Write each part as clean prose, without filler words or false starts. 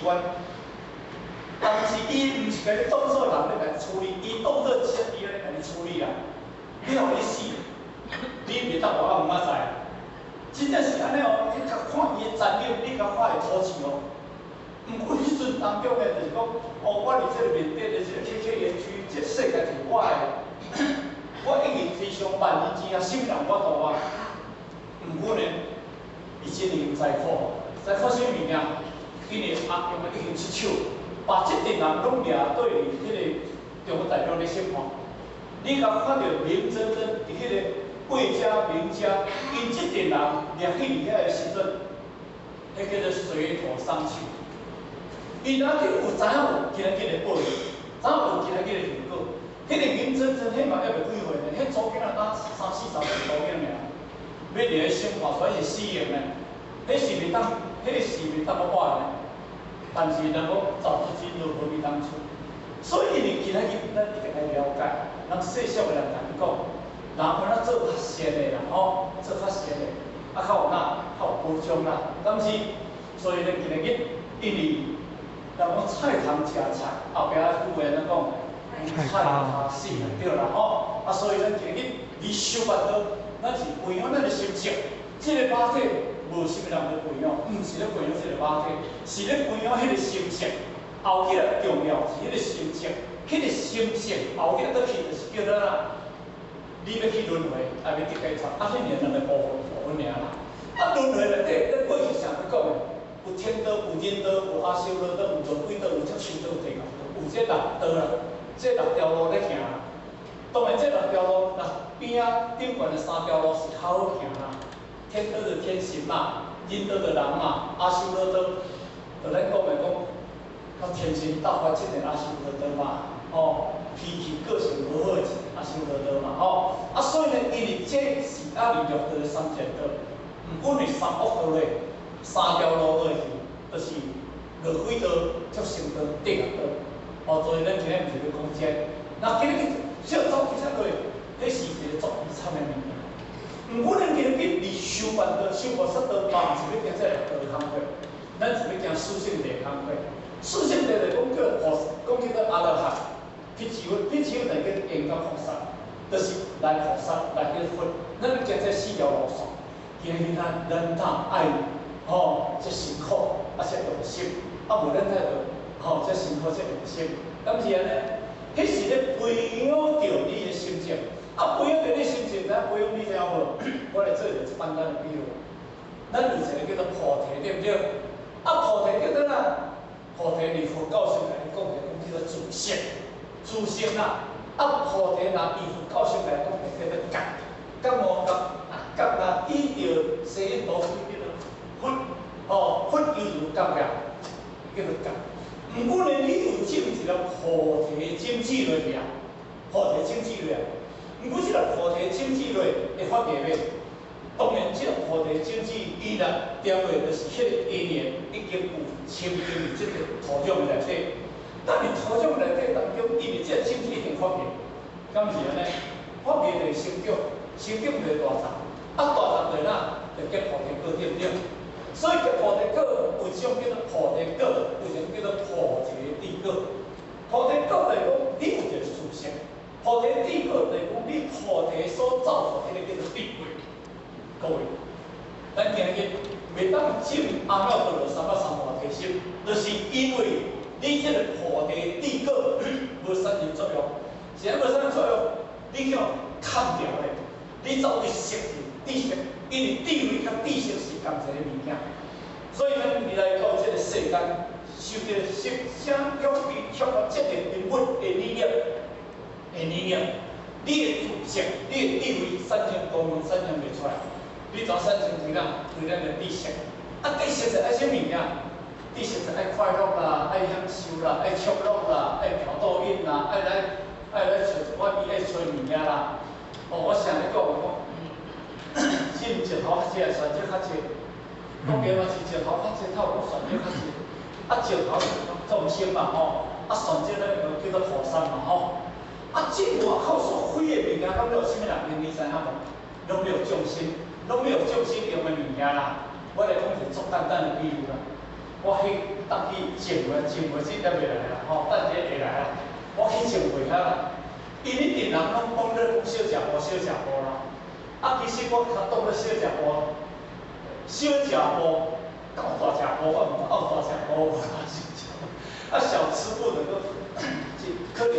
願。但是伊毋是共你當做人咧共處理，伊當做設備咧共你處理啦。你予你死，你袂當活到明仔載。真正是按呢哦，你較看伊的殘忍，你較看會討氣哦。毋過彼陣當中呢，就是講，哦，我佇這個緬甸的這個 KK 園區，這個世界是我的，我已經非常萬人之下，啥物人無法度啊。毋過呢，伊真經災苦，災苦啥物件？因為阿勇已經出手，把這陣人攏掠對彼個中國大陸咧審判。你共看著明真真佇彼個魏家、明家，𪜶這陣人掠去佇遐的時陣，彼叫做垂頭喪氣。伊若去有知影有今仔日的報應，知影有今仔日的後果。彼個明真真，彼嘛猶未幾歲呢？彼查某囝仔敢三四十歲查某囝爾，欲入去審判，所以是死刑的。彼是袂當，彼是袂當閣活的。但是人講早知今日何必當初？所以因為今仔日咱一定愛了解，咱細小的人共你講，人有哪做較善的啦吼，做較善的，啊較有哪較有保障啦，敢是？所以咧，今仔日因為人講菜通食菜，後壁句話按怎講？菜跤死對啦吼。啊，所以咱今日你修辦道，咱是培養咱的心性。這個肉體無啥物人咧培養，毋是咧培養這個肉體，是咧培養彼個心性。後起來重要是彼個心性，彼個心性後起來倒去就是叫做哪？你欲去輪迴，也欲得解脫，啊，彼爾兩個部分部分爾啦。啊，輪迴內底，咱過去常咧講的，有天道、有人道、有阿修羅道、有餓鬼道、有畜生道、有地獄道，有這六道啦，這六條路咧行啦。當然，這六條路，若邊仔頂懸的三條路是較好行啦。天道的天神嘛，人道的人嘛，阿修羅道，就咱講的講，較天生鬥法這個阿修羅道嘛，吼，脾氣個性無好的阿修羅道嘛，吼，啊，所以呢，因為這是壓佇六道的三善道，毋過呢三惡道咧，三條路落去，就是餓鬼道、畜生道、地獄道。哦，所以咱今日毋是欲講這個，那今日小走其實落，彼是一個足悲慘的物件。毋過咱今日佇修辦道、修菩薩道，嘛毋是欲行這六道的工課，咱是欲行四聖諦工課。四聖諦就講叫菩，講叫做阿羅漢，辟支佛，辟支佛就叫緣覺菩薩，就是來菩薩來去佛。咱欲行這四條路線，今日咱咱當愛吼，這辛苦，啊，這用心，啊無咱才就吼，這辛苦這用心，敢是按呢？彼是咧培養著你的心性，啊，培養著你心性，怎培養你知影無？我來做一個簡單的比喻，咱有一個叫做菩提，對毋對？啊，菩提叫做哪？菩提佇佛教上來講，就講叫做自性，自性啦。啊，菩提若以佛教上來講，就叫做覺，覺無覺，覺若依著西印度叫做佛，吼，佛猶如覺也，叫做覺。毋過呢，你有種一個菩提種子落去啊，菩提種子落啊。毋過這個菩提種子落會發芽袂？當然，這個菩提種子伊若掂落，就是彼個因緣已經有深耕佇這個土壤內底。但佇土壤內底當中，因為這個種子一定發芽，敢是按呢？發芽就會生長，生長就會大叢，啊大叢就哪？就結菩提果，對毋對？所以結菩提果有一種叫做菩提果，有一種叫做菩提智果。菩提果就是講你有一個自性，菩提智果就是講你菩提所造出彼個叫做智慧。各位，咱今日袂當證阿耨多羅三藐三菩提心，就是因為你這個菩提智果無產生作用，是按無產生作用，你去予砍掉咧，你走去失去知識，因為智慧佮知識是仝一個物件，所以咱未來到這個世間，受著色聲香味觸法這個根本的理念的理念，你的知識、你的智慧產生功能產生袂出來，你怎產生對哪？對咱的知識，啊，知識是愛啥物件？知識是愛快樂啦，愛享受啦，愛暢樂啦，愛嫖賭飲啦，愛來揣一寡伊愛揣物件啦。哦，我常咧講講，進石頭較濟，選擇較濟。講加嘛是石頭較濟，頭講選擇較濟。啊，石頭是眾生嘛吼，啊，選擇咱就叫做菩薩嘛吼。啊，這外口所非的物件，攏欲予啥物人用？你知影無？攏欲予眾生，攏欲予眾生用的物件啦。我來講一個足簡單的比喻啦。我去當去靜會，靜會這猶未來啦，吼，等下會來啦。我去靜會遐啦，𪜶一陣人攏講咧講小食部，小食部啦。啊，其實我較當咧小食部，小食部到大食部，我毋知到大食部無大小食部。啊，小吃部的個可能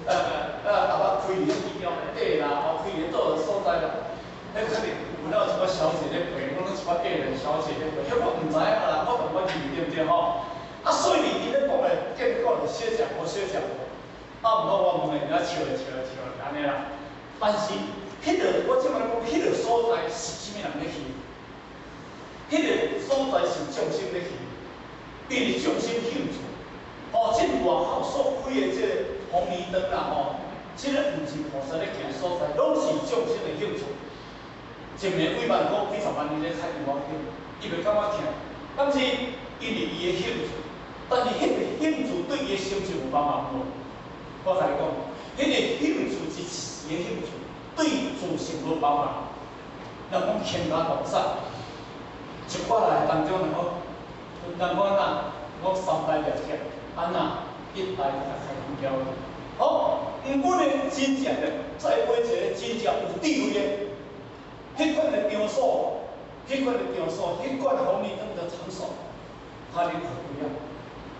啊，開佇咧機場內底啦，吼，開佇佗个所在啦。彼可能有了一寡小姐咧陪，講一寡藝人小姐咧陪，彼我毋知影啦，我毋捌去對毋對吼？啊，所以𪜶咧講咧，結果就小食部，小食部。啊，毋過我問伊，爾笑咧笑咧笑咧，按呢啦。但是，彼個我這擺講，彼個所在是啥物人咧去？彼個所在是眾生咧去，因為眾生興趣。吼，這外口所開的這個紅綠燈啦，吼，這個毋是菩薩咧行所在，攏是眾生的興趣。一暝幾萬箍、幾十萬，伊咧開有要緊，伊袂感覺疼。但是因為伊的興趣，但是彼個興趣對伊的心情有幫忙無？我共你講，彼個興趣是一時的興趣，對自性無幫忙。人講傾家蕩產，一寡來當中人講，人講按怎？講三代掠劫，按怎？一代就開天橋。好，毋過呢，真正的再買一個真正有智慧的，彼款的場所，彼款的場所，彼款紅綠燈的場所，較入去幾啊？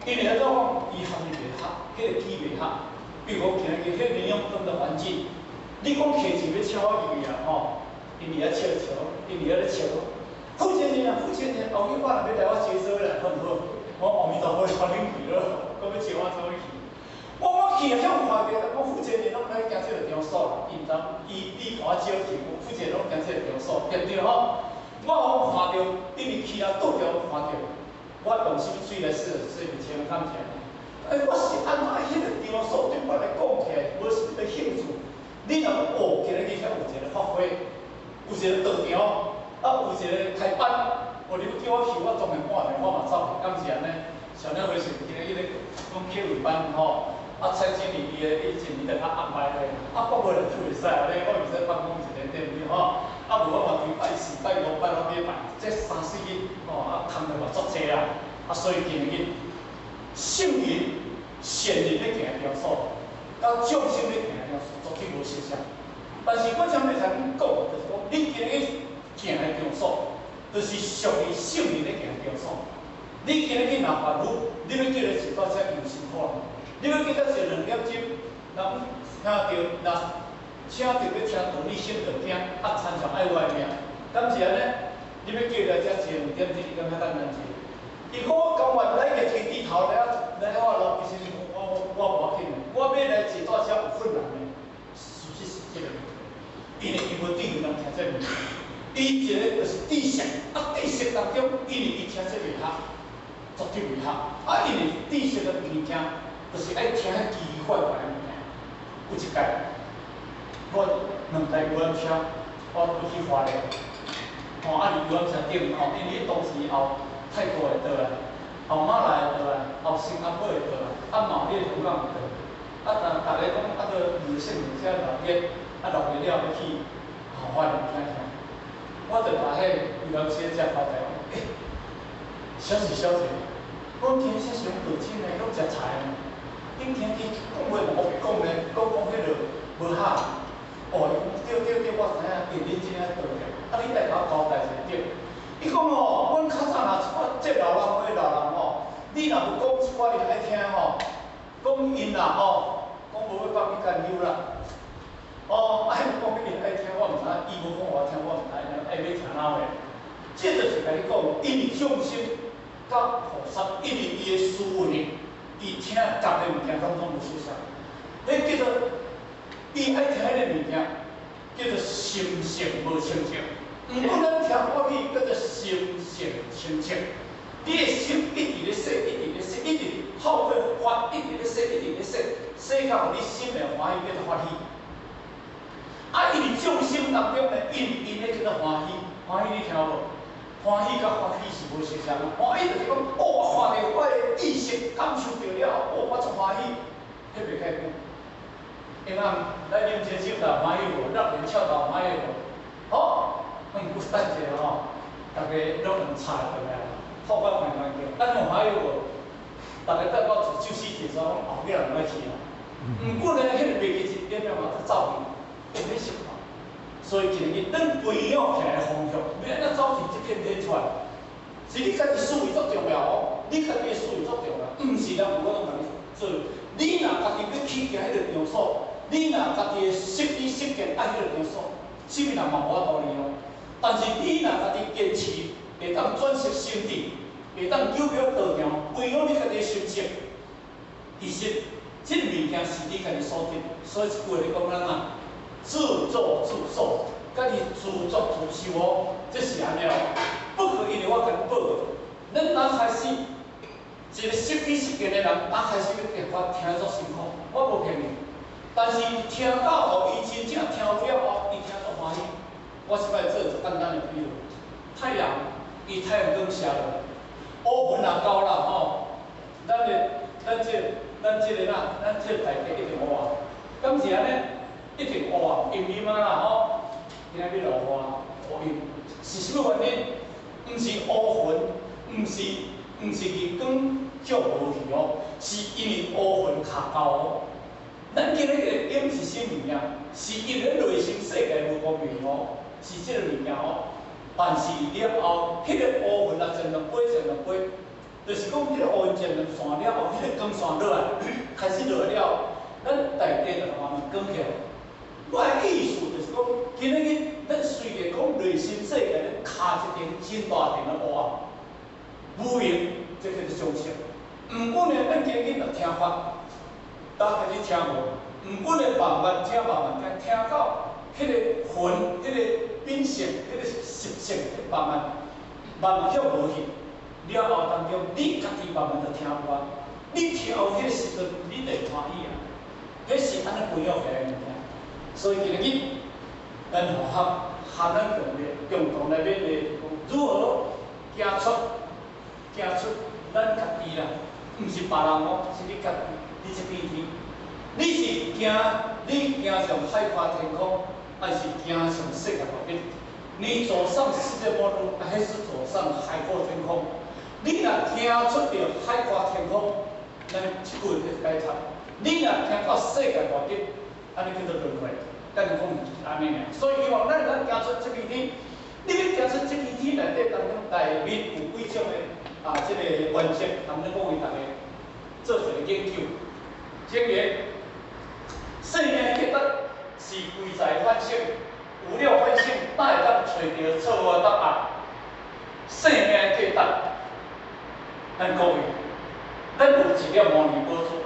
因為按怎講，伊含伊袂合，彼個機袂合。比如講，今日彼個霓虹燈的環境，你講客錢欲請我入去啊？吼，𪜶佇遐笑笑，𪜶佇遐咧笑。付錢爾，付錢爾，後日我若欲來我接收來，好毋好？我阿彌陀佛，帶恁去咯，閣欲招我做伙去。我去啊，遐看著，講負責人攏來行這個場所啦，伊毋知伊你共我招去，負責人攏行這個場所，對毋對吼？我予看著，因為去啊，拄著看著，我用啥物水來洗洗袂清，敢是按呢？欸，我是按怎彼個場所對我來講起來無啥物興趣。你若講哦，今日去遐有一個法會，有一個道場，啊，有一個開班，哦，你欲叫我去，我當然半暝我嘛走去，敢是按呢？上了回是今日彼個講客語班吼，啊，蔡經理伊的伊一年就較安排咧，啊，我無來就袂使啊咧，我袂使放工一個對毋對吼？啊，無我嘛規拜四、拜五、拜六禮拜，這三四日吼，啊，工課嘛足濟啦，啊，所以今日聖人、善人咧行的場所，佮眾生咧行的場所，絕對無相像。但是我這欲共你講，就是講你今日行的場所，就是屬於聖人咧行的場所。你今日去若凡夫，你欲叫伊一擺遮又辛苦啦。你欲叫才坐兩點鐘，人聽著若請著欲聽道理，心就驚，啊，親像愛我的命，敢是按呢？你欲叫伊來遮坐兩點鐘，伊感覺簡單者？伊講我甘願來個天地頭來來我路，其實我無要緊的，我欲來坐大車有困難的，事實是這個問題，因為伊無智慧人聽這物件，伊一個就是知識，啊，知識當中，因為伊聽這袂合，絕對袂合，啊，因為知識的物件，就是愛聽彼奇奇怪怪的物件。有一擺，我兩台遊覽車，我拄去花蓮，吼，啊，佇遊覽車頂吼，因為當時後泰國會倒來，後馬來會倒來，後新加坡會倒來，啊，嘛有彼個香港會倒來，啊，但逐个講啊，都二線車熱熱，啊，熱熱了欲去後花蓮聽聽，我就共彼個遊覽車車交代講，欸，小姐小姐，阮今日是攏道親的，攏食菜的，恁聽伊講話無講咧，講講彼落無合。哦，伊講對對對，我知影，因為恁真正道歉，啊，你愛共我交代一下對。伊講吼，阮較早若一寡這老人話老人吼，你若無講一寡𪜶愛聽吼，講𪜶啦吼，講無欲放你干休啦。哦，啊，講予𪜶愛聽，我毋知影，伊無講予我聽，我毋知影愛欲聽哪話。這就是共你講，因為眾生佮菩薩，因為伊的思維，伊聽共的物件攏總無相像。彼叫做伊愛聽彼个物件，叫做心性無清淨。毋過咱聽法語叫做心性清淨。你的心一直咧洗，一直咧洗，一直透過法，一直咧洗，一直咧洗，洗到予你心會歡喜，叫做法喜。啊，因為眾生當中呢，因𪜶咧叫做歡喜，歡喜你聽無？歡喜佮法喜是無相像。歡喜就是講，哦，我看著我的意識感受著了，哦，我足歡喜，彼袂開講。因為咱啉一個酒就歡喜無，落連翹頭歡喜無？好，毋過等者吼，逐家攏用菜回來。透过看环境，咱有欢喜無？逐家等到一首诗結束，後壁人愛去啊。毋過呢，彼个袂記一點了嘛，就走去，會欲習慣。所以今日咱培養起來的方向，欲按怎走去這片天出來？是你家己思維足重要哦，你家己的思維足重要，毋是人有法度共你做。你若家己欲去行彼个場所，你若家己的識知識見愛彼个場所，啥物人嘛無法度你哦。但是你若家己堅持，會當轉識心智，會當糾結道場，培養你家己的心性，其實這個物件是你家己所得。所以這句話咧講咱啊，自作自受，家己自作自受哦，這是按呢哦。不可因為我共你報告，咱剛開始一個識知識見的人，剛開始欲聽法聽足辛苦，我無騙你。但是聽到後，伊真正聽了後，伊聽足歡喜。我是欲做一個簡單的比喻，太陽，伊太陽光射落來，烏雲若高啦吼，咱的咱這咱這個哪，咱這個大地一定烏啊，敢是按呢？一定烏啊，陰陰啊啦吼，今仔日落雨啊，烏陰，是啥物原因？毋是烏雲，毋是日光照無去哦，是因為烏雲卡到哦。咱今日個陰是啥物件？是因為內心世界無光明哦，是這個物件哦。但是了後，彼個烏雲啊漸漸飛，漸漸飛，就是講彼個烏雲漸漸散了後，彼個光線落來，開始落來了，咱大地就慢慢光起來。我的意思就是講，今仔日咱雖然講內心世界咧卡一層真大層的烏暗，無明，這叫做相識。毋過呢，咱今日若聽法，逐家去聽無？毋過呢，慢慢聽，慢慢聽，聽到彼個魂、彼個秉性、彼個習性，慢慢慢慢向無去。了後當中，你家己慢慢就聽有啊。你聽有彼個時陣，你就會歡喜啊。彼是按呢培養起來的物件。所以今日，咱佛學含咱共的共同來面對，如何行出咱家己啦，毋是別人哦，是你家己，你這邊天。你是行，你行上海闊天空，還是行上世界末日？你走上世界末日，還是走上海闊天空？你若行出著海闊天空，咱這句就解脫；你若行到世界末日，按呢叫做輪迴。咱就講是按呢爾，所以希望咱會當行出這片天。你欲行出這片天內底當中，內面有幾種的啊，這個原則，含咱講為逐家做一個研究。證言，生命價值是貴在反省，有了反省，才會當揣著錯誤的答案。生命價值，咱各位，咱有一粒摩尼寶珠，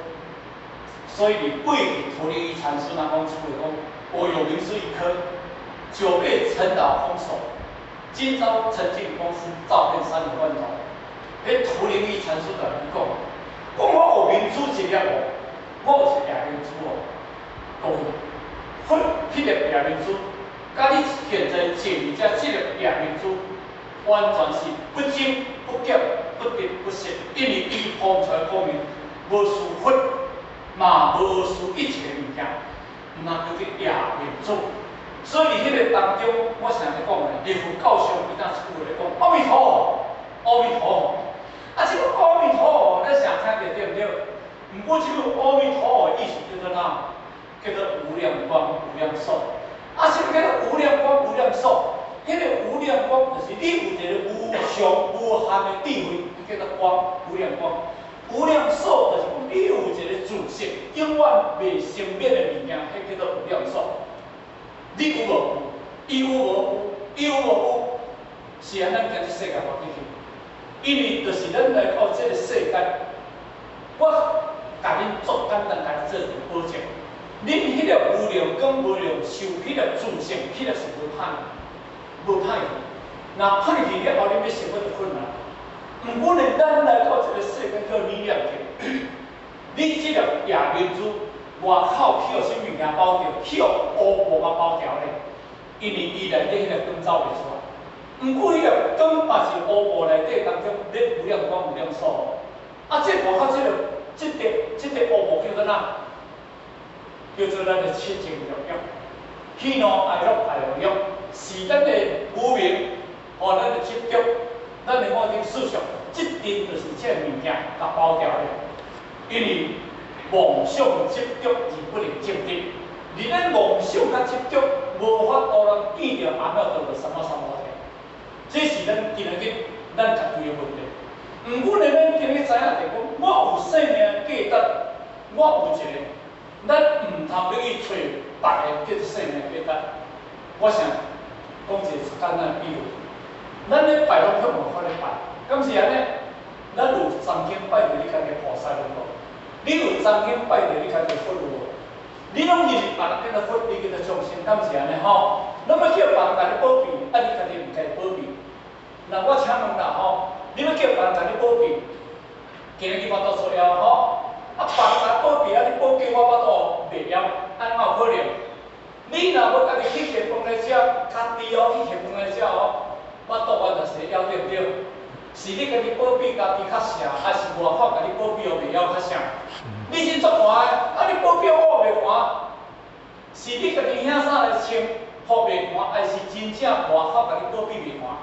所以佇過去陀羅尼禪師那講出來講，我有明珠一顆，久被塵勞封鎖，今朝沉盡公司照片3五萬頭。彼陀羅尼禪師就來講，講我有明珠一粒哦，我有一粒明珠哦，各位，佛彼粒夜明珠，佮你現在坐佇遮這粒夜明珠，完全是不增不減、不得不失，因為伊放出來光明，無輸佛，嘛無輸一切物件，毋通叫做夜明珠。所以佇彼個當中，我成日講的，佇佛教上，伊當一句話咧講：阿彌陀佛，阿彌陀佛。啊，這個阿彌陀佛，咱成聽著對毋對？毋過這個阿彌陀佛的意思叫做哪？叫做無量光、無量壽。啊，啥物叫做無量光、無量壽？彼個無量光就是你有一個無上無限的智慧，叫做光，無量光。無量壽就是講你有一個自性，永遠袂生滅的物件，彼叫做無量壽。你有無有？伊有無有？伊有無有？是按咱行這世界末日去，因為就是咱來到這個世間，我共恁做簡單，共恁做一個保證。恁彼粒無量光、無量壽，彼粒自性，彼粒是無歹，無歹去。若歹去了後，恁欲成佛就困難。毋過呢，咱來到這個世間叫理念去，你這粒夜明珠外口去予啥物件包著，去予烏霧共包著咧，因為伊內底彼粒光走袂出來。毋過彼粒光嘛是烏霧內底當中咧無量光、無量壽。啊，這外口這個、這個、這個烏霧叫做哪？叫做咱的七情六欲，喜怒哀樂愛惡欲，是咱的無明，予咱的執著，咱的五蘊四相。這陣就是這個物件共包掉的，因為妄想執著而不能證得。你咧妄想佮執著，無法度通見著阿耨多羅三藐三菩提。這是咱今仔日咱家己的問題。毋過呢，咱今日知影就講，我有生命價值，我有一個，咱毋通欲去揣別个叫做生命價值。我想講一個簡單的比喻，咱咧拜攏向無款咧拜，敢是按呢？咱有曾經拜著你家己菩薩有無？你有曾經拜著你家己佛有無？你攏認為別人叫做佛，你叫做眾生，敢是按呢吼？攏欲叫別人共你保庇，啊，你家己毋共伊保庇。那我請問啦吼，你欲叫別人共你保庇，今日你腹肚出枵吼，啊，別人共保庇，啊，你保庇我腹肚袂枵，按呢敢有可能？你若無家己去摕飯來食，家己哦去摕飯來食哦，腹肚完全是枵對毋對？是你家己保庇家己較聖，還是外口共你保庇予袂枵較聖？你真足寒的，啊你保庇我袂寒，是你家己興衫來穿，予袂寒，還是真正外口共你保庇袂寒？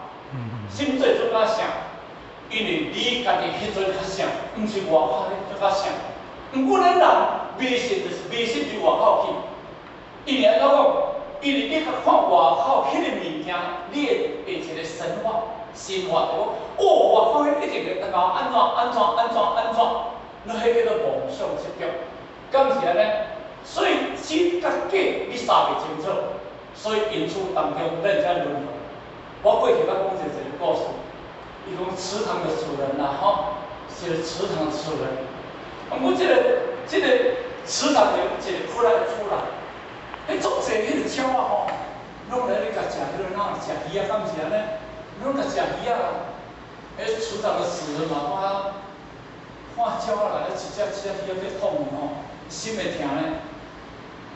心最準較聖，因為你家己彼陣較聖，毋是外口彼陣較聖。毋過咱人迷信就是迷信佇外口去，因為按怎講？因為你較看外口彼個物件，你會變一個神話、神話就講，哦，外口彼一定會當按怎按怎按怎按怎，你彼叫做妄想執著，敢是按呢？所以真佮假你相袂清楚，所以因此當中咱才輪迴。我過去捌講一個故事，伊講池塘的主人啦，吼，是池塘的主人。毋過這個池塘有一個窟來出來，彼足濟彼個鳥仔吼，攏來咧共食彼個哪食魚仔，敢是按呢？攏共食魚仔啦。彼池塘的主人嘛，看看鳥仔來，一隻一隻魚仔欲痛吼，心會疼呢，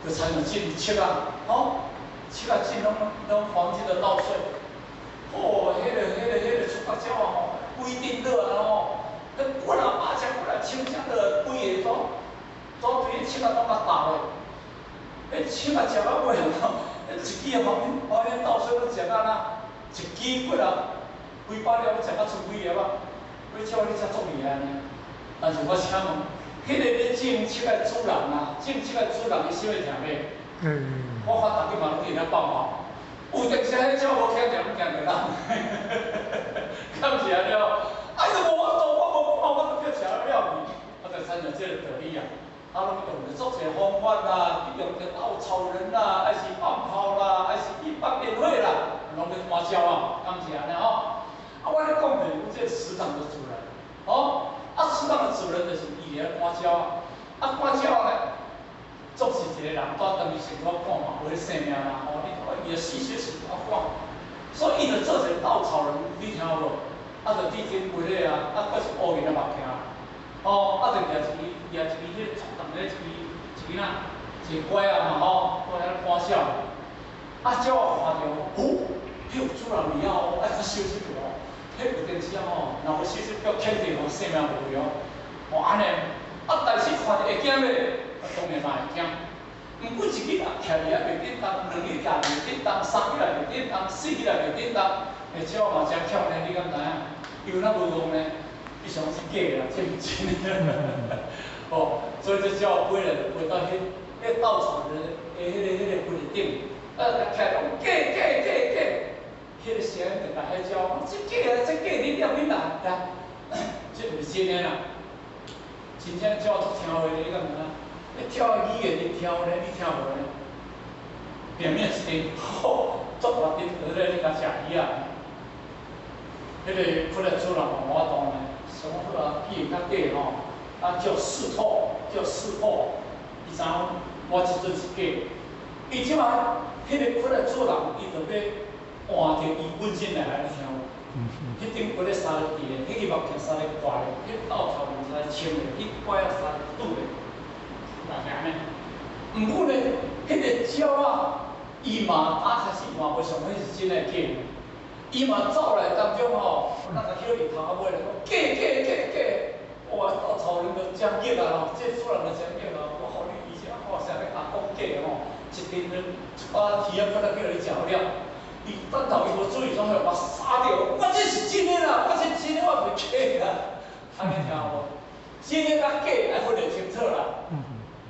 就親像種粟仔，吼，粟仔種攏攏黃金的稻穗。哦，彼個出國鳥仔吼，規陣落來吼，彼幾若百隻、幾若千隻落，規個總總對彼粟仔攏共踏落。彼粟仔食到尾吼，彼一支黃金稻穗攏食到哪？一支幾若幾百粒，攏食到剩幾粒仔。彼鳥你才足厲害呢。但是我請問，彼個咧種粟仔主人啊，種粟仔主人，伊心會疼袂？我看逐日嘛攏佇遐放炮。有陣時彼鳥無驚著，攏驚著人，敢是按呢？啊，伊都無法度，我無看，我都叫食了了去。啊，就親像這個道理啊。啊，攏用著足濟方法啦，去用著稻草人啦，還是放炮啦，還是去放煙火啦，攏咧趕鳥啊，敢是按呢吼？啊，我咧講就是講這個池塘的主人，吼，啊，池塘的主人就是伊佇遐趕鳥啊，啊，趕鳥咧。總是一個人蹛當伊生苦趕嘛，無彼性命啦吼！你看伊的細小時啊趕，所以伊就做一個稻草人，你聽有無？啊，就佇頂飛咧啊，啊，閣是烏雲仔目鏡，吼，啊，就舉一支舉一支彼個竹筒咧，一支一支哪，一個拐仔嘛吼，蹛遐趕鳥。啊，鳥仔看著，哦，彼有主人佇遐哦，愛較小心著哦。彼有陣時吼，若無小心予牽著吼，性命無去哦。哦，按呢，啊，但是看著會驚袂？啊，當然嘛會驚。毋過一日也徛佇遐袂振動，兩日徛袂振動，三日也袂振動，四日也袂振動，彼鳥嘛誠巧呢，你敢知影？伊有哪無戇呢？伊想是假的啦，這毋真的。哦，所以這鳥飛來就飛到彼稻草人的彼個墳頂，啊，徛講假假假假，彼個聲音就共彼鳥講，這假的，這假的，你了緊來來，這毋是真的啦。真正鳥足聽話的，你敢知影？彼鳥的語言咧聽咧，你聽無呢？表面是陣，吼，足大陣佇咧咧共食魚仔。彼個窟的主人嘛無法度呢，想講好啊，既然較假吼，啊叫識破，叫識破，伊知影我這陣是假。伊這擺彼個窟的主人，伊就欲換著伊本身來來，你聽無？彼頂懸咧衫咧挃的，彼個目鏡衫咧掛的，彼稻草人衫咧穿的，彼拐仔衫咧拄的。嘛是按呢，毋過呢，彼個鳥仔，伊嘛打開始嘛無想彼是真的假的，伊嘛走來當中吼，咱共歇佇頭仔尾咧講假假假假，哇！稻草人就真激啊吼，這主人就真激啊，我予你以前我啥欲共講假吼，一陣一寡魚仔過來叫你食了，伊等頭伊無注意，總會把殺掉。我這是真的啦，我是真的，我毋是假的。按呢聽無？真的佮假愛分得清楚啦。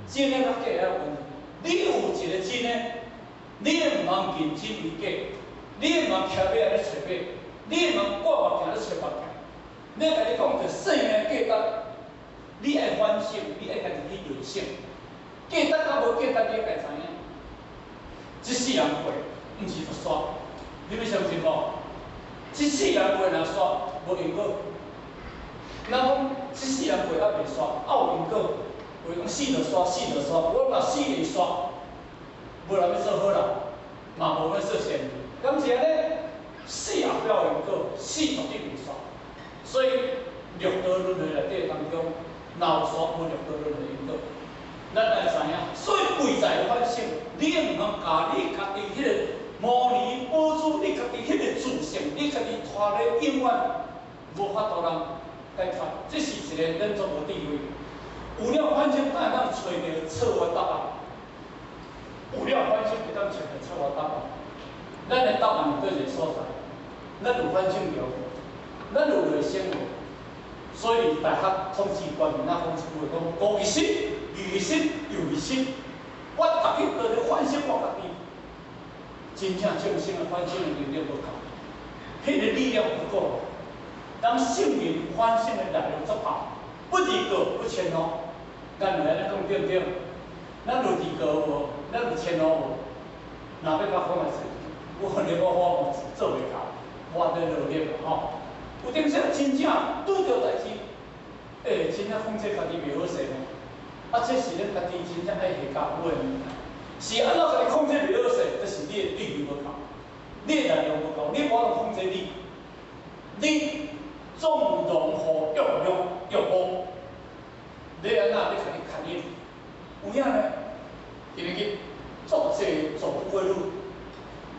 真的佮假愛分。你有一個真的，你毋通認真為假，你毋通騎馬咧揣馬，你毋通掛目鏡咧揣目鏡。你共你講著生命價值，你愛反省，你愛家己去內省。價值佮無價值，你會知影。這世人過，毋是就煞，你欲相信無？這世人過若煞，無因果。咱講這世人過猶袂煞，猶有因果。有講死就煞，死就煞，我若死會煞，無人欲做好人，嘛無欲做善事，敢是按呢？死後才有因果，死絕對袂煞。所以六道輪迴內底當中，若有煞無六道輪迴因果，咱愛知影。所以貴在反省，你毋通共你家己彼個摩尼寶珠，你家己彼個自性，你家己拖咧永遠無法度人解脫。這是一個咱足無智慧。有了反省，才會當揣著錯誤答案。有了反省，會當揣著錯誤答案。咱的答案佇佗一個所在？咱有反省著無？咱有內省無？所以大學統治觀念，咱講一句話講：高其心，疑其心，憂其心。我逐日都咧反省我家己，真正眾生的反省的能力無夠，彼個力量不夠。當聖人反省的力量足夠，不離過不遷怒。咱有按呢講對毋對？咱有離過無？咱有遷怒無？若欲共講來說，我可能我做袂到，我咧努力吼。有當時真正拄著代志，欸，真正控制家己袂好勢呢。啊，這是咱家己真正愛下功夫的物件。是按怎家己控制袂好勢？這是你的智慧無夠，你的力量無夠，你無法度控制你。你縱容予欲欲欲望，你按怎咧共你牽引？有影呢？今日去足濟走不歸路，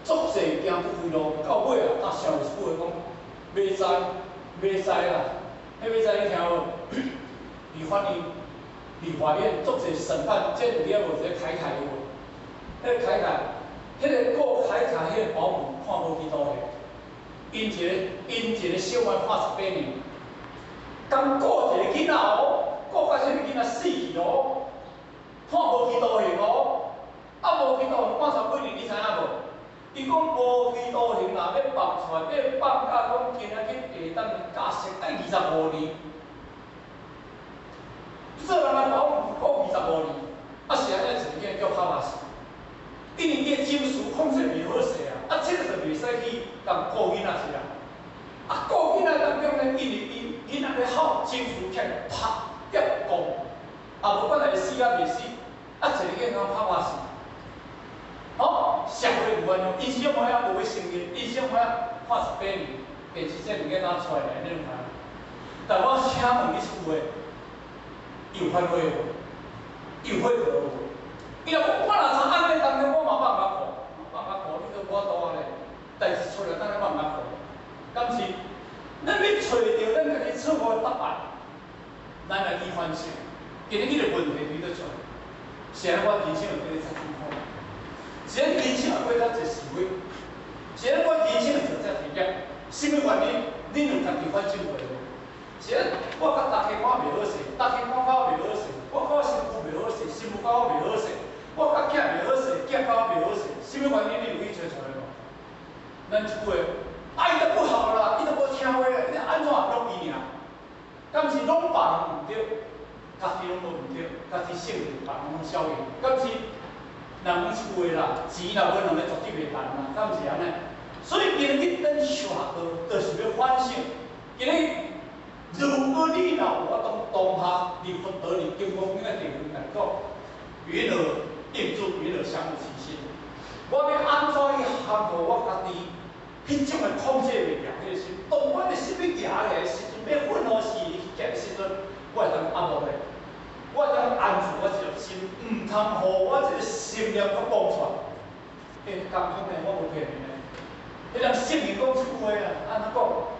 足濟行不歸路，到尾啊，搭想一句話講：袂知，袂知啦。彼袂知你聽無？伫法院，伫法院足濟審判，這有影無一個凱凱有無？彼個凱凱，彼個顧凱凱，彼個保姆判無期徒刑，𪜶一個小妹判18年，共顧一個囡仔哦，顧甲這個囡仔死去哦，判無期徒刑哦，啊無期徒刑判十幾年，你知影無？伊講無期徒刑若欲放出來，欲放甲講今仔日下當假釋愛25年。做人的保姆顧25年，啊是按呢一個叫拍馬死，因為伊的情緒控制袂好勢啊，啊這個就袂使去共顧囡仔是啊。啊顧囡仔當中呢，因為伊囡仔咧哭，情緒起來拍跌講，啊無管來死抑袂死，啊一個囡仔拍馬死。哦，社會有原諒，𪜶小妹仔無欲承認，𪜶小妹仔判十八年，第二這物件哪出來？你攏知？但我請問你一句話，有反悔無？有悔過無？伊若講我若知按呢當中，我嘛放較苦，放較苦，你都無法度按呢，代誌出來，等下放較苦。敢是？咱欲揣著咱家己錯誤的答案，咱來去反省。今日彼個問題佇佗出來？是按我人生會過得較辛苦？是按人生會過較濟是非？是按我人生會做這體驗？啥物原因？恁有家己反省過無？是按我佮大家看袂好勢，大家看我袂好勢，我佮我新婦袂好勢，新婦佮我袂好勢，我佮囝袂好勢，囝佮我袂好勢，啥物原因？你有去揣出來無？咱一句話，啊，伊都不好啦，伊都無聽話啦，你按怎攏伊爾？敢是攏別人毋對，家己攏無毋對，家己性格別人攏小用，敢是？人講一句話啦，錢若無兩个絕對袂趁啦，敢是按呢？所以今日咱修學道，就是欲反省。今日如果你若有法度當下佇佛陀佇金剛經的地方來講，雲何應住，雲何降伏其心？我欲按怎去降服我家己？彼種的控制袂牢彼个心，當我的心欲舉起來的時陣，欲憤怒時的時陣，我會當壓落來，我會當按住我這個心，毋通予我這個心念閣蹦出來。欸，共款的，我無騙你呢。彼個聖人講一句話啊，按怎講？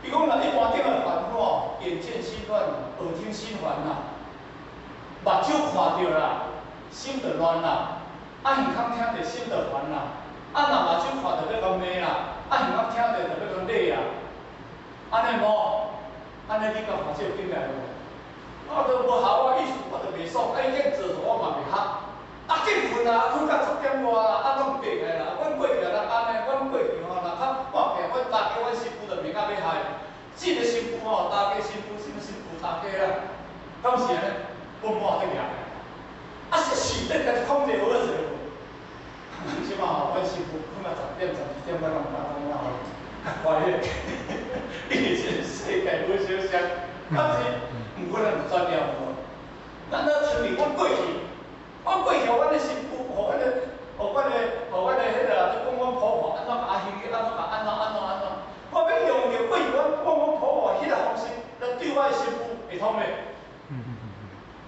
伊講若一般頂的煩惱，眼見心亂，耳聽心煩啦，目睭看著啦，心就亂啦；啊耳孔聽著心就煩啦。啊，若目睭看著欲共罵啦，啊，耳仔聽著就欲共禮啦，按呢無？按呢你敢看這個境界無？啊，都無合我意思，我就袂爽，啊，伊見做我嘛袂合。啊，見睏啊，睏到10點外啦，啊，攏爬起來啦。阮過去若按呢，阮過去吼，若較半暝，阮大家阮新婦就袂甲欲害。這個新婦吼，大家新婦，啥物新婦大家啦，敢是按呢？阮某咧舉起來。啊，是是，你家己控制好勢無？這擺吼，阮新婦睏到10點、12點，我攏毋敢講哪吼，較乖个，因為這個世界無相像，敢是？毋過咱有專業無？咱咧像佇阮過去。阮過去，阮的新婦，予阮的，予阮的，予阮的彼个啦，咧講阮婆婆按怎共阿兄弟，按怎共按怎按怎按怎。我欲用著過去阮講阮婆婆彼个方式來對我的新婦，會通袂？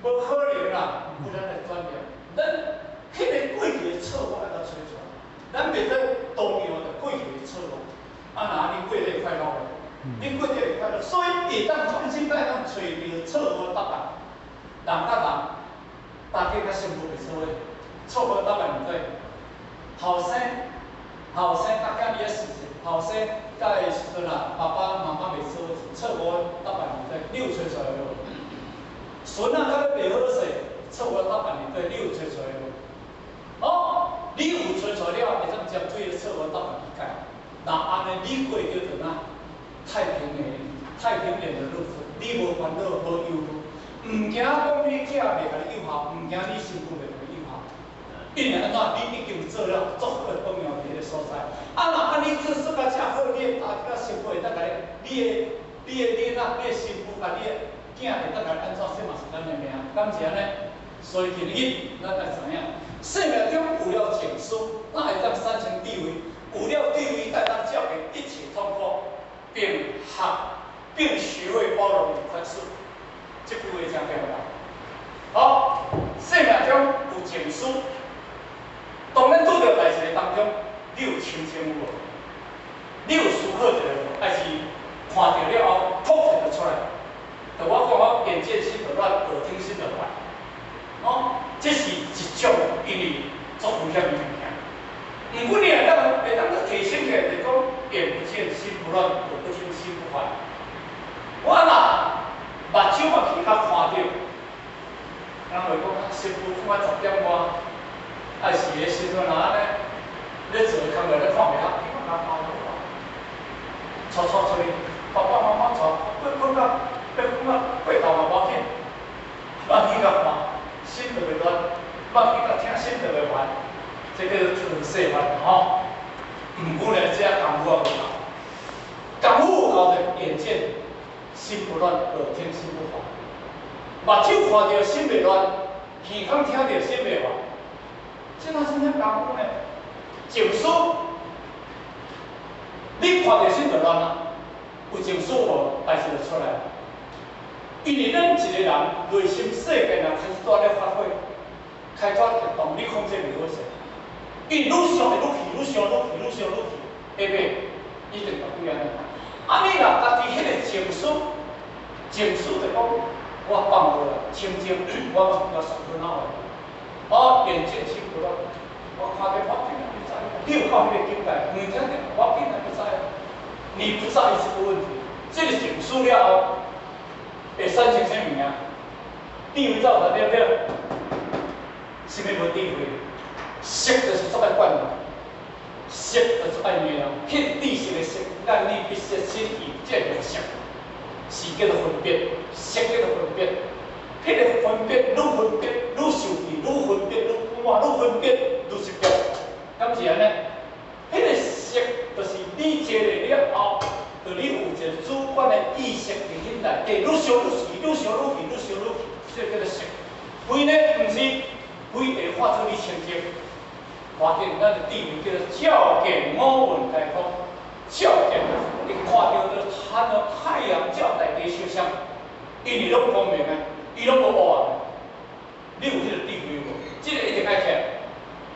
無可能啦！有咱的專業，咱彼个過去的錯誤愛共揣出來，咱袂使動搖著過去的錯誤。啊，若按呢過得會快樂無？你過得會快樂，所以會當創新，愛當揣著錯誤答案，人佮人。大家佮新婦袂做伙，錯誤答案毋對。後生，後生佮囝兒的時陣，後生佮伊時陣啊，爸爸媽媽袂做伙，錯誤答案毋對，你有揣出來無？孫仔佮你袂好勢，錯誤答案毋對，你有揣出來無？哦，你有揣出來了，會當針對錯誤答案去改。若按呢，你過叫做哪？太平年，太平年的日子，你無煩惱，無憂慮。毋驚講你囝袂共你有效，毋驚你新婦袂共你有效，因為按怎？你已經做了足好的榜樣佇彼個所在。啊，若按呢做做甲遮好，你的大家新婦會當共你，你的、你的囡仔、你的新婦共你的囝會當共你按怎？這嘛是咱的命，敢是按呢？所以今日咱愛知影，生命中有了情緒，咱會當產生智慧，有了智慧，才會當照見一切痛苦，並學並學會包容與寬恕。這句話真重要。好，生命中有情緒，當咱拄著代誌的當中，你有清醒無？你有思考一下無？還是看著了後，突然就出來？就我講，我眼見心就亂，耳聽心就煩。哦，這是一種因為足危險的物件。毋過你會當閣提醒起來，就講眼不見心不亂，耳不聽心不煩。我若目睭嘛去較看著，人會講新婦睏到10點外，啊是彼時陣若按呢，咧做工課咧看袂合，你嘛共包好啊。帶帶出去，爸爸媽媽帶，睏睏到欲睏到過頭嘛無要緊，莫去共看，心就袂亂；莫去共聽，心就袂煩。這叫做調勢法吼。毋過呢，這功夫也無夠，功夫有夠就眼見心不亂，耳聽心不煩。目睭看著心袂亂，耳孔聽著心袂煩。這哪啥物功夫呢？情緒，你看著心就亂啊，有情緒無，代誌就出來。因為咱一個人內心世界若開始蹛咧發火，開始激動，你控制袂好勢。因為愈想會愈氣，愈想愈氣，愈想愈氣，會袂？一定會按呢。啊，你若家己彼個情緒，情緒就講，我放落來，清靜，我我思考腦內，哦，眼見心不亂，我看著我緊啊，不在意，你有到彼個境界，耳聽著我緊啊不在意，你不在意這個問題，這個情緒了後，會產生啥物件？智慧走來對不對？啥物無智慧？色就是足愛管人，色就是愛罵人。彼知識的識，眼耳鼻舌身意這六識，是叫做分別，識叫做分別。彼個分別愈分別愈受氣，愈分別愈不滿，愈分別愈執著。敢是按呢？彼個識就是你坐咧了後，就你有一個主觀的意識佇恁內底，愈想愈氣，愈想愈氣，愈想愈氣，這個叫做識。慧呢，毋是慧會化做你清淨。無要緊，咱的智慧叫做照見五蘊皆空，照見你看著就親像太陽照大地相像，因為攏光明的，伊攏無烏暗。你有彼個智慧無？這個一定愛起來。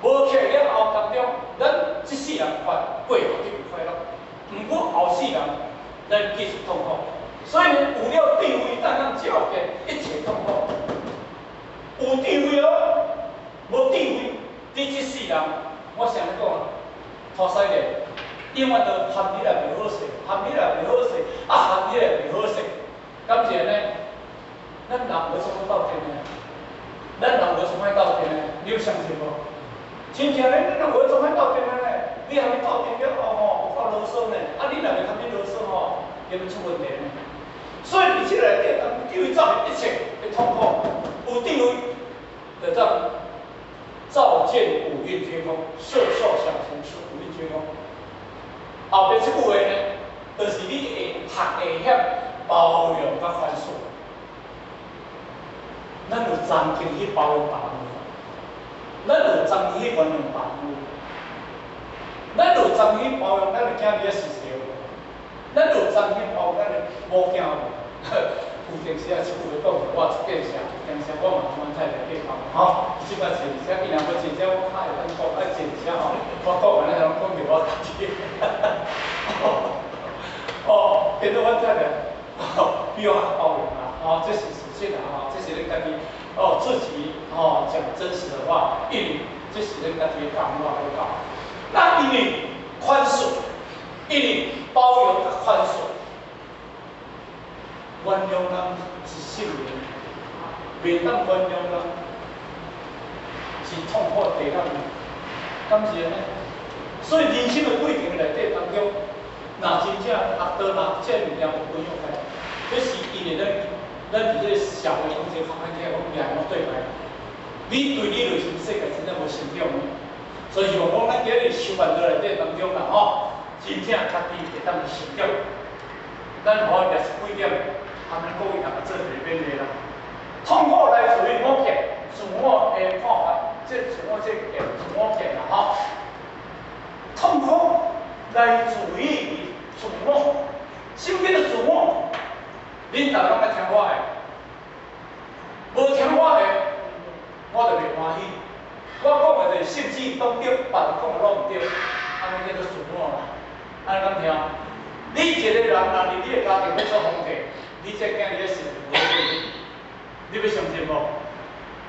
無起來了後當中，咱這世人快過絕對會快樂，毋過後世人咱繼續痛苦。所以呢，有了智慧，才通照見一切痛苦。有智慧哦，無智慧，佇這世人，我啥咧講啊？拖屎咧，永遠都含你來袂好勢，含你來袂好勢，啊含你來袂好勢，敢是按呢？咱人無創啥鬥陣的，咱人無創啥鬥陣的，你有相信無？真正咧，咱人無創啥鬥陣的呢？你含伊鬥陣了後吼，有夠囉嗦呢。啊，你若袂含伊囉嗦吼，就會出問題呢。所以佇這內底，當智慧造一切的痛苦，有智慧，就當照見五蘊皆空，色受想行識五蘊皆空。後壁這句話呢，就是你會學會曉包容佮寬恕。咱有曾經去包容別人無？咱有曾經去原諒別人無？咱有曾經去包容咱的囝兒的事實無？咱有曾經包容咱的某囝無？有陣時啊，這句話講予我出見識，有陣時我嘛同阮太太計較吼。這擺前車，伊若無前車，我較會當講，啊前車吼，我講完了攏講著我家己。哦，變做阮太太比我較包容啦，吼，這是事實啦，吼，這是恁家己哦自己哦講真實的話，因為這是恁家己的感覺無夠。那因為寬恕，因為包容佮寬恕，原諒人是聖言，袂當原諒人是痛苦地獄的，敢是按呢？所以人生的過程內底當中，若真正學道若這物件無培養起來，這是因為咱佇這個社會當中較歹聽講命攏對䆀。你對你內心世界真正無成長，所以希望講咱今日修辦道內底當中啦吼，真正家己會當成長。咱予廿十幾點，含咱各位大家做一個勉勵啦。痛苦來自於我見，自我的看法，這自我這見，自我見啦吼。痛苦來自於自我，什麼叫做自我？恁逐個攏愛聽我的，無聽我的，我就袂歡喜。我講的就是聖旨當對，別人講的攏毋對，按呢叫做自我啦。按呢敢聽？你一個人若佇你的家庭欲做皇帝，你這囝兒的性情無對，你欲相信無？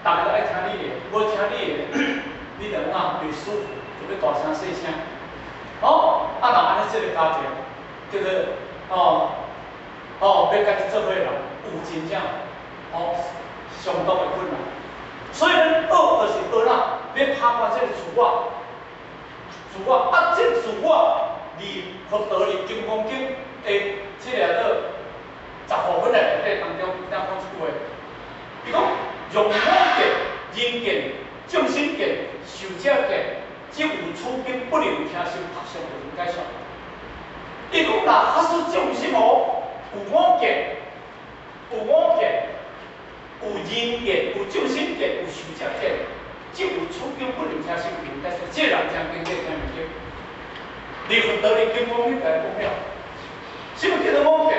逐个都愛聽你的，無聽你的，你就哪袂舒服，就欲大聲細聲。哦，啊若按呢這個家庭，叫做哦哦，欲共伊做伙人，有真正哦相當的困難。所以咱學就是學啦，欲拍破這個自我，自我啊，這個自我佇佛陀佇《金剛經》的這個做十五分的內底當中，伊當講這句話，伊講若我見、人見、眾生見、壽者見，則有處境不能聽受合相的解說。伊講若假使眾生哦，有我見、有我見、有人見、有眾生見、有壽者見，則有處境不能聽受解說。這個人聽經這聽袂經。佇佛陀佇金剛經來講了，什麼叫做我見？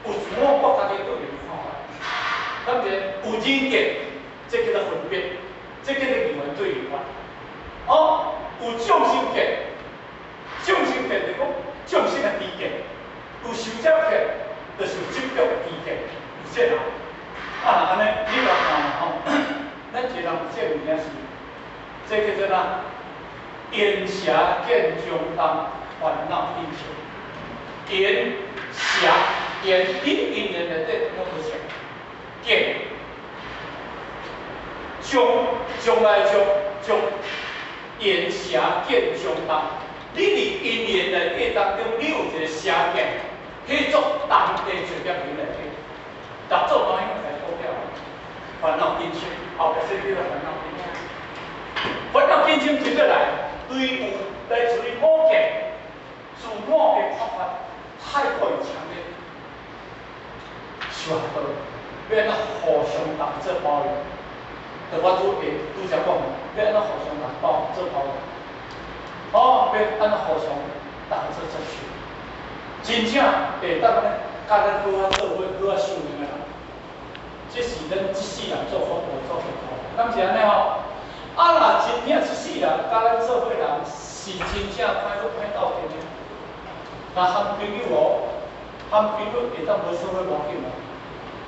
有自我，我家己個人看法。敢是有人見，這叫做分別，這叫做二元對立法。哦，有眾生見，眾生見就講眾生的知見；有壽者見，就是有執著的知見。有這人，啊，若按呢，你來看吼，咱一個人有這物件是，這叫做啥？言邪見中重，煩惱隱情。言邪言，你因緣內底攏無像見，將將來將將言邪見中重。你佇因緣內底當中，你有一個邪見，彼種重的罪業佇內底，逐做東西來講了，煩惱根性，後壁說叫做煩惱根性。煩惱根性接過來，對有來自於我見、自我的看法太過於強烈，受學道欲按怎互相當做包容？就我拄下拄才講，欲按怎互相當包做包容？哦，欲按怎互相當做接受？真正會當呢，佮咱好好做伙、好好修行的人，這是咱這世人做福報、做福報，敢是按呢吼？啊，若真正這世人佮咱做伙人是真正歹閣歹鬥陣的，若含朋友哦，含朋友會當無做伙無要緊無？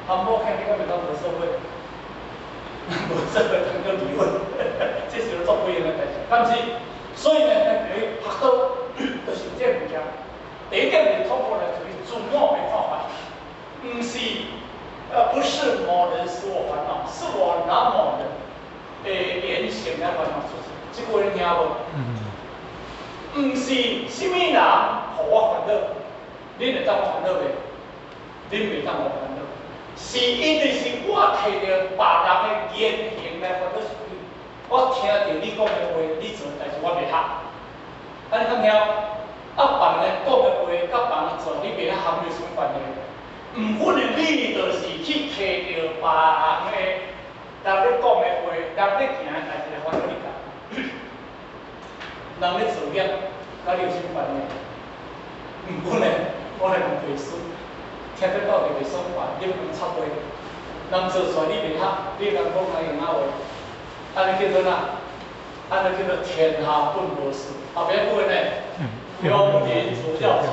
含某囝你敢會當無做伙？無做伙通叫離婚，這是做不用的代誌，敢是？所以呢，咱就欲學道就是這個物件。第一點是痛苦來自於自我的看法，毋是，不是某人使我煩惱，是我拿某人的言行來煩惱自己。這句話你聽無？毋是啥物人予我煩惱，恁會當我煩惱袂？恁袂當我煩惱，是因為是我摕著別人的言行來煩惱自己。我聽著你講的話，你做的代誌我袂合，按呢敢聽？啊，別人講的話，佮別人做，你袂合，有啥物關係？毋過呢，你就是去摕著別人的人咧講的話，人咧行的代誌來煩惱你家己。人咧做業，佮你有啥物關係？毋過呢，我來問提示，聽得到就袂爽快，你講插話，人做出來你袂合，你通講較閒仔話，按呢叫做啥？按呢叫做天下本無事。後壁句話呢？庸人自擾其。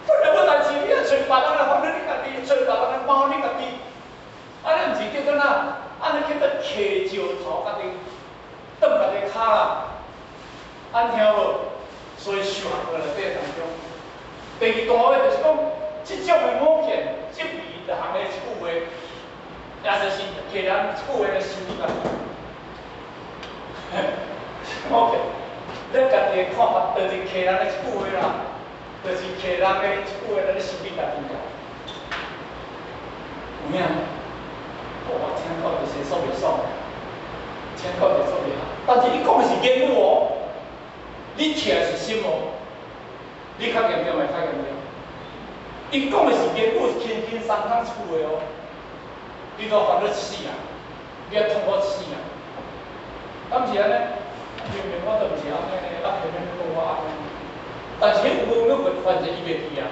本來無代誌，你愛揣別人來煩惱你家己，揣別人來罵你家己，按呢毋是叫做啥？按呢叫做騎石頭家己斷家己跤啦。按聽無？所以修學道內底當中，第二大話就是講，這種的我見，執迷就含的一句話，也就是客人一句話來想你家己。我見，咱家己的看法，就是客人的一句話啦，就是客人的一句話來咧想你家己啦。有影？哦，我聽到就是煞袂爽，聽到就煞袂合。但是你講的是言語哦，你聽的是心哦，你較嚴重會較嚴重。伊講的是言語，輕輕鬆鬆一句話哦，你都煩惱一世人，你愛痛苦一世人。敢是按呢？明明我都毋是按呢，啊偏偏閣講我按呢。但是彼有無要反正伊袂記啊。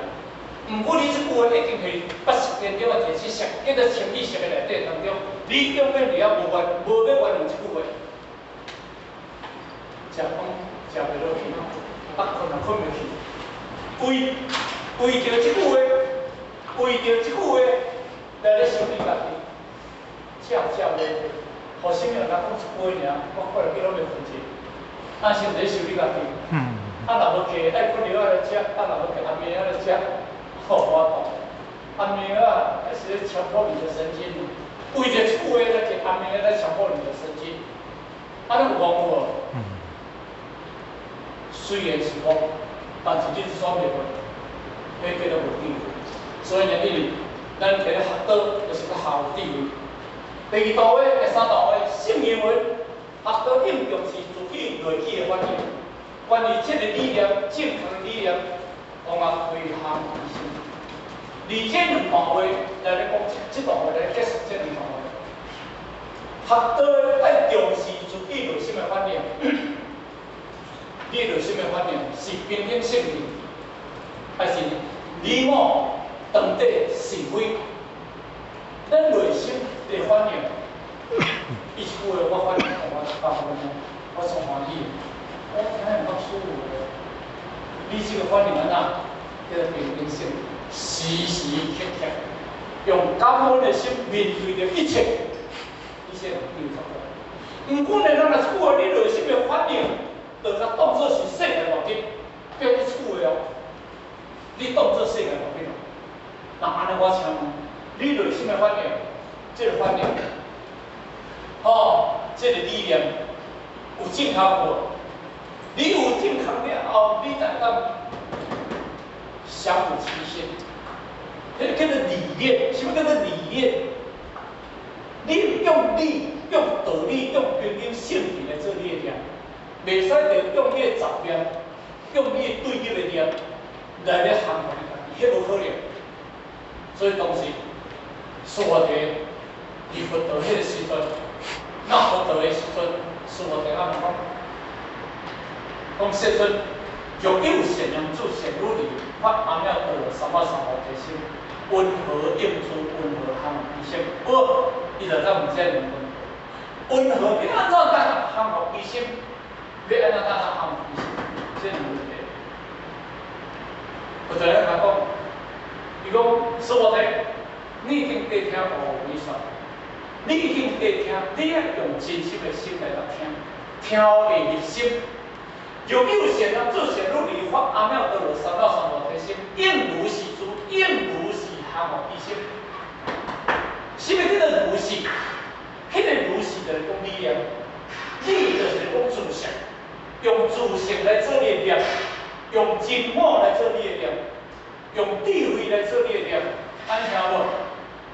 毋過你這句話已經係80年了，一個知識，叫做潛意識的內底當中，你永遠會曉無原無欲原諒這句話。食飯食袂落去，啊睏也睏袂去，為為著這句話，為著這句話來咧想你家己，食食袂落，予啥物人講一句話爾，我看落去攏袂睏著，啊是毋是咧想你家己？啊若無徛愛困藥仔來食，啊若無徛安眠藥來食，好無法度。安眠藥啊，是咧強迫你的神經，為著這句話來食安眠藥來強迫你的神經，按呢有戇無？雖然是戇，但是你是煞袂過，彼叫做無智慧。所以呢，因為咱佇咧學道，就是咧學智慧。第二道話，第三道話，聖言文學道應重視自己內起的反應，關於這個理念，正確的理念，往啊推行其心。而這兩段話來咧講，這段話來結束這兩段話。學道愛重視自己內心的反應，你內心的反應是平等性質，還是你我當地是非？咱內心的反應，伊一句話我反應，我100分，我足歡喜，我聽會較舒服的。你這個反應按怎？叫做平等性，時時刻刻用感恩的心面對著一切，你先會較好。毋過呢，咱若一句話，你內心的反應，就共當作是世界末日，變一句話哦，你當作世界末日。那按呢，我請問，你內心的反應，這個反應，吼，這個理念有正確無？你有正確了後，你才當降伏其心。彼個叫做理念，什麼叫做理念？你用理、用道理、用平等性質來做你的念，袂使著用你的雜念、用你的對立的念來咧降服你家己，彼無可能。所以當時須菩提佇佛陀彼個時陣，那佛陀的時陣，須菩提按怎講？講世尊，若有善男子、善女人，發阿耨多羅三藐三菩提心，雲何應諸？雲何降伏其心？無，伊就走問這兩問。雲何欲按怎來降伏其心？欲按怎來降伏其心？這兩個問題。佛陀咧共講，伊講須菩提，你已經諦聽我為說，你已經諦聽，你愛用真心的心來聽，聽會入心。若有善男子善女兒，發阿耨多羅三藐三菩提心，應如是住，應如是行菩提心。什麼叫做如是？彼個如是就是講理啊，理就是講自性，用自性來做你的念，用真我來做你的念，用智慧來做你的念，按呢聽無？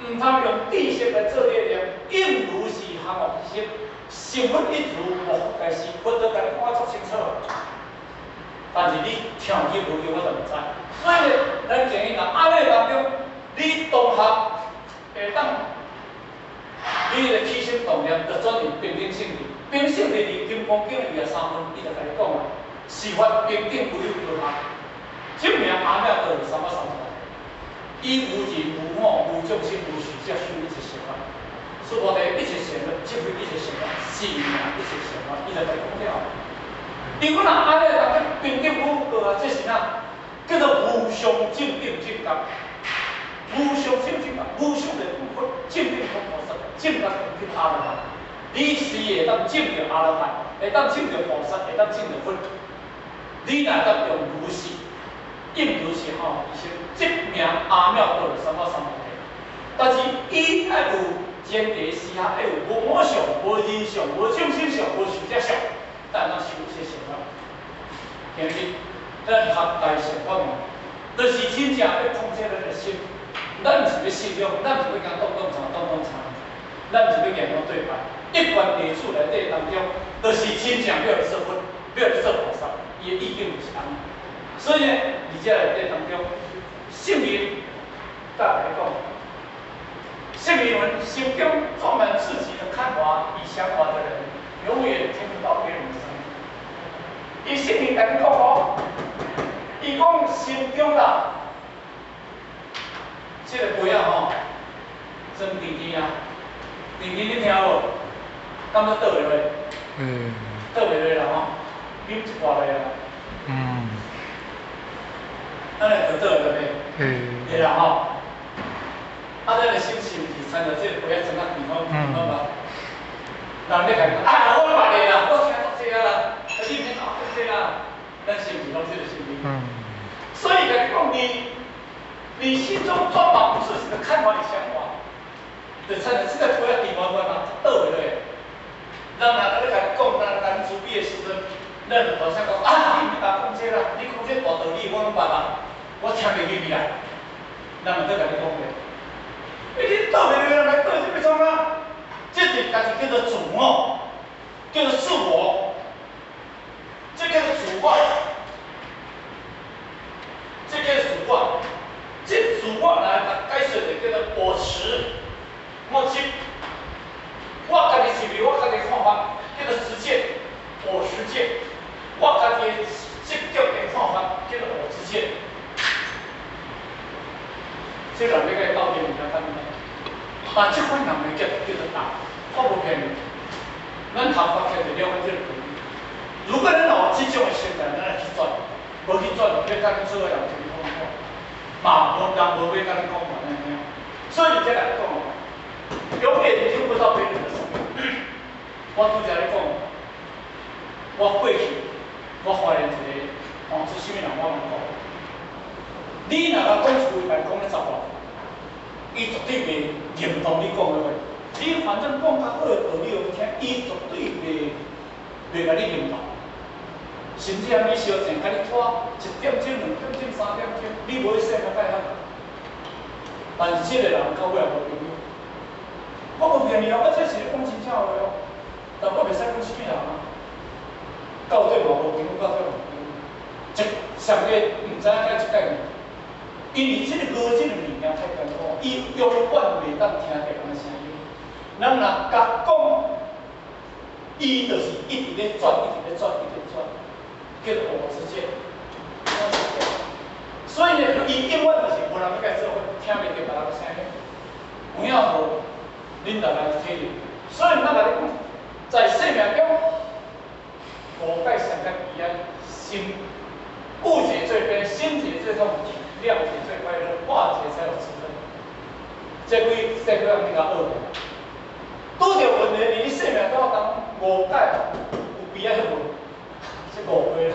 毋通用知識來做你的念，應如是行菩提心，成佛一如無復該時，佛都共你講啊足清楚。但是你聽去無去，我就毋知。所以咧，咱建議若按呢當中，你當下會當，你的起心動念就轉入平等性智。平等性智佇《金剛經》23分，伊就共你講啊，是法平等無有高下，這名阿耨多羅三藐三菩提。以無人無我無眾生無壽者修一切善法，須菩提一切善法，即非一切善法，是名一切善法，伊就共你講了。如果若按呢當中平等無高下，這是啥？叫做無上正等正覺。無上正正覺，無上的佛，正等佛菩薩，正覺正阿羅漢。你是會當證著阿羅漢，會當證著菩薩，會當證著佛。你若當用如是，應如是行菩提心，這名阿耨多羅三藐三菩提。但是伊愛有前提是下，愛有無我相、無人相、無眾生相、無壽者相，才會當修一切善法。今日咱學大乘法門，就是真正欲控制咱的心。咱毋是欲信仰，咱毋是欲共擋擋查、擋擋查，咱毋是欲硬講對白。一般弟子內底當中，就是真正欲來做佛，欲來做菩薩，伊的意境就是按呢。所以呢，佇這內底當中，聖言再來講，聖言文心中裝滿自己的看法與想法的人，永遠聽不到別人的聲音。伊聖言共你講哦，伊講心中啦，這個杯仔吼，裝甜甜啊，甜甜你聽無？敢欲倒袂落？倒袂落啦吼，啉一寡落啦。咱來就倒落未？會啦吼。啊，咱的心是毋是參像這個杯仔裝啊甜好甜好嘛？人咧共講啊，我捌的啦，我聽足濟啊啦，啊你免講足濟啦，咱是毋是攏這個心理？所以共你講，你心中裝滿自己的看法與想法，就參像這個杯仔甜滿滿啊，倒袂落。人若咧共你講，咱咱慈悲的時陣，咱就大聲講啊！你毋免共講這啦，你講這大道理我攏捌啦，我聽袂入去啦。人會閣共你講咧，欸，你倒袂落來倒這欲創啊？這是家己叫做自我，叫做自我，這叫做自我，這叫做自我，這自我來解釋就叫做我執、我執。我家己是為我家己看法，叫做執見，我執見。我家己的執著的看法，叫做我執見。這人欲共伊鬥陣比較簡單，但這款人的叫叫做大，我無騙你。咱頭髮起就了解這個道理。如果咱有這種的心態，咱來去轉，無去轉，欲共你做的人就講講，嘛無人無欲共你講嘛，按呢聽。所以這來講，永遠聽不到別人的聲音。我拄才咧講，我過去我發現一個，吼，這啥物人我毋講。你若共講一句話，講咧十外，伊絕對袂認同你講的話。你反正講較好的道理予伊聽，伊絕對袂共你認同。甚至啊，你相爭，共你拖一點鐘、2點鐘、3點鐘，你無去說較歹好。但是這個人到尾也無朋友。我無騙你哦，我這是咧講真正話哦。但我袂使講啥物人啊。到底嘛無朋友，到底嘛無朋友。一上個毋知影該一概念，因為這個語這個物件太艱苦，伊永遠袂當聽著人的聲音。人若共講，伊就是一直咧轉，一直咧轉，一直轉，叫做我執見。所以呢，伊永遠就是無人欲共伊做伙，聽袂著別人的聲音。有影無？恁大家體會。所以咱共你講，在生命中，五界上較悲哀，心誤解最悲，心結最痛，諒解最快樂，化解才有智慧。這幾這幾樣你較學無？拄著問題，佇你生命中當五界有悲哀無？這誤會啦，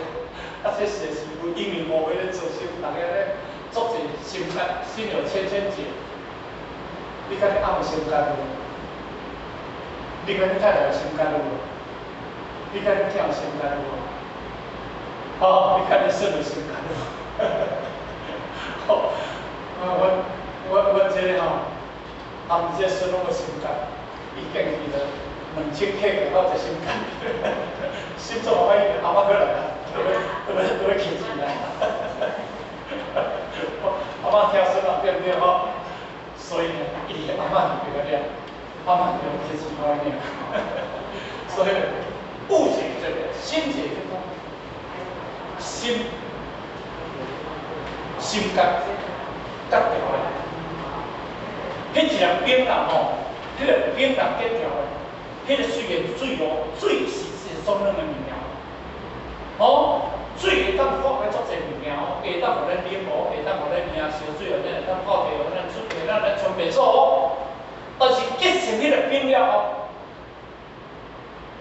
啊，這是是因為誤會咧造成大家咧足濟心結，心有千千結。你看你翁有心結無？你看你太太有心結無？你看你囝有心結無？哦，你看你孫有心結無？吼，啊，阮這个吼，含這孫攏有心結，伊見去了2000克我就心結，心臟歹阿媽過來啊，都欲客錢來。阿媽疼孫啊，對毋對吼？所以呢，伊阿媽就別個了，阿媽就客錢我爾。所以悟解這個，心解這個，心心結結掉的，彼一粒冰人吼，彼個冰人結掉的，彼個雖然水哦，水是是爽軟的物件，哦，水會當化開足濟物件哦，會當予咱啉哦，會當予咱領燒水，予咱會當泡茶，予咱出，會當咱沖廁所哦。但是結成彼個冰了後，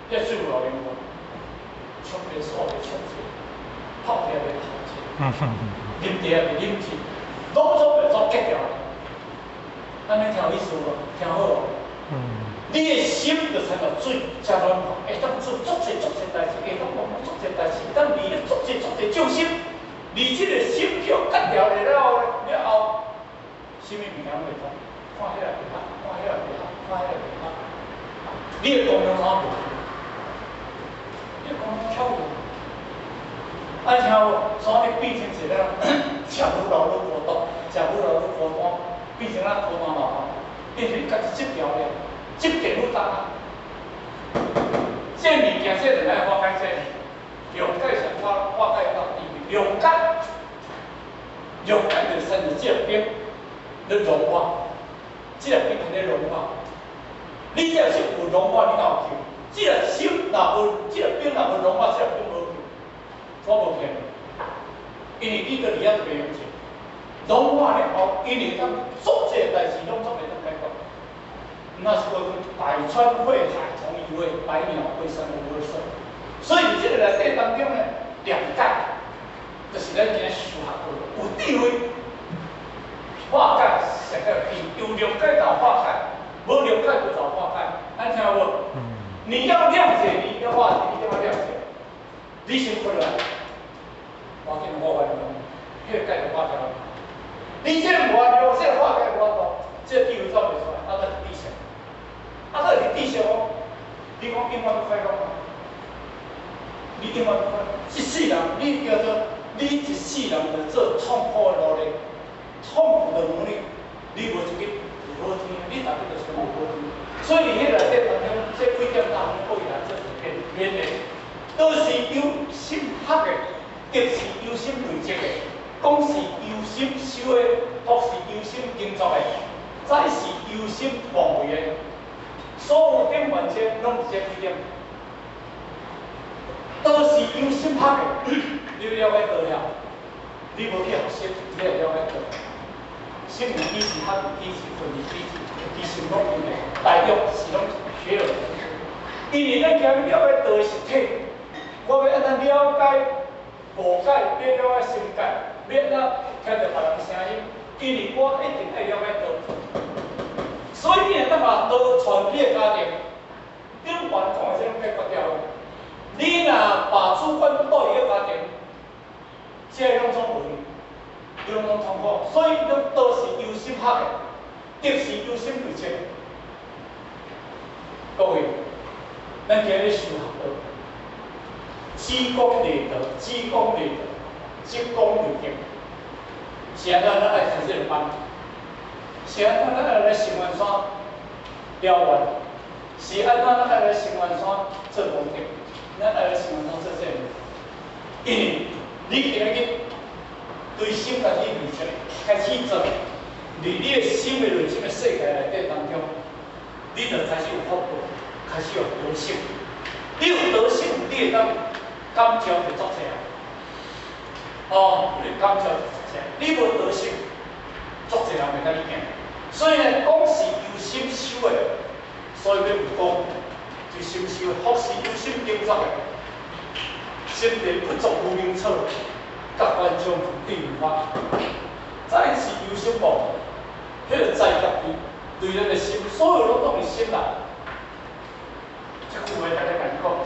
彼個水有路用無？沖廁所袂沖淨，泡茶袂泡淨，啉茶也袂啉淨，攏總袂做結掉。按呢聽有意思無？聽好無？你的心就親像水，誠軟化，會當做足濟足濟代誌，會當講足濟代誌，會當利益足濟足濟眾生。你這個心叫割掉了後了後，啥物物件攏袂通，看彼個袂合，看彼個袂合，看彼個袂合。你的功能怎無？你的功能巧無？啊，聽無？所以你變成一個食愈老愈孤獨，食愈老愈孤單，變成咱孤單老人，變成你家己執著了，執著愈重啊！這物件這就來化解這，諒解是化化解到地位，諒解，諒解就生是這個冰咧融化，這個冰肯咧融化。你這個心有融化，你才有救。這個心若無，這個冰若無融化，這個冰無救，我無騙你。因為你佇遐就袂用錢，融化了後，因為當足濟代誌攏總會當解決。那是講百川匯海同一位，百鳥歸山無二色。所以這個內底當中呢，諒解，就是咱今日修學過有智慧，化解上個有諒解就化解，無諒解就就化解。按聽無？你要諒解，你要化解，你一定要諒解。你先過來，我見我完了，彼個解就化掉了。你這個無了，這個化解無法度，這個智慧走袂出來，啊，閣是知識，啊，閣是知識哦。你講永遠都快樂嗎？你永遠都快樂。一世人，你叫做你一世人就做痛苦的奴隸，痛苦的奴隸，你無一日有好天，你逐日就是無好天。所以彼內底當中，這幾點當中，各位來做一個辨的，都是由心學的，德是由心累積的，講是由心修的，福是由心工作的，災是由心妄為的。所有頂懸這攏是這幾點，都是由心學的。你了解道了？你無去學習，你會了解道。心有幾時，學有幾時，分有幾時，其實攏有的，大約是攏學了。因為咱今日了解道的實體，我欲按怎了解五解，欲了解心解，欲按怎聽著別人聲音？因為我一定愛了解道。所以你會當把道傳你的家庭，頂懸講的這攏解決掉。你若把主觀帶入個家庭，這個攏總無去，攏總痛苦。所以攏道是由心學的，德是由心累積的。各位，咱今日修學道，知功立德，知功立德，積功累德。是按怎咱愛開這個班？是按怎咱愛來成員山療願？是按怎咱愛來成員山做功德？咱愛來成員山做這個？因為你今日對心開始累積，開始做，佇你的心的累積的世界內底當中，你就開始有福報，開始有德性。你有德性，你會當感召就足濟啊！哦，你感召就足濟。你無德性，足濟人袂共你行。所以呢，講是由心修的，所以欲有功，就心修；福是由心工作的。心地不作無明草，覺觀充分對法。再是有心無，彼個在家己對咱的心，所有攏當佇心內。這句話大家共你講。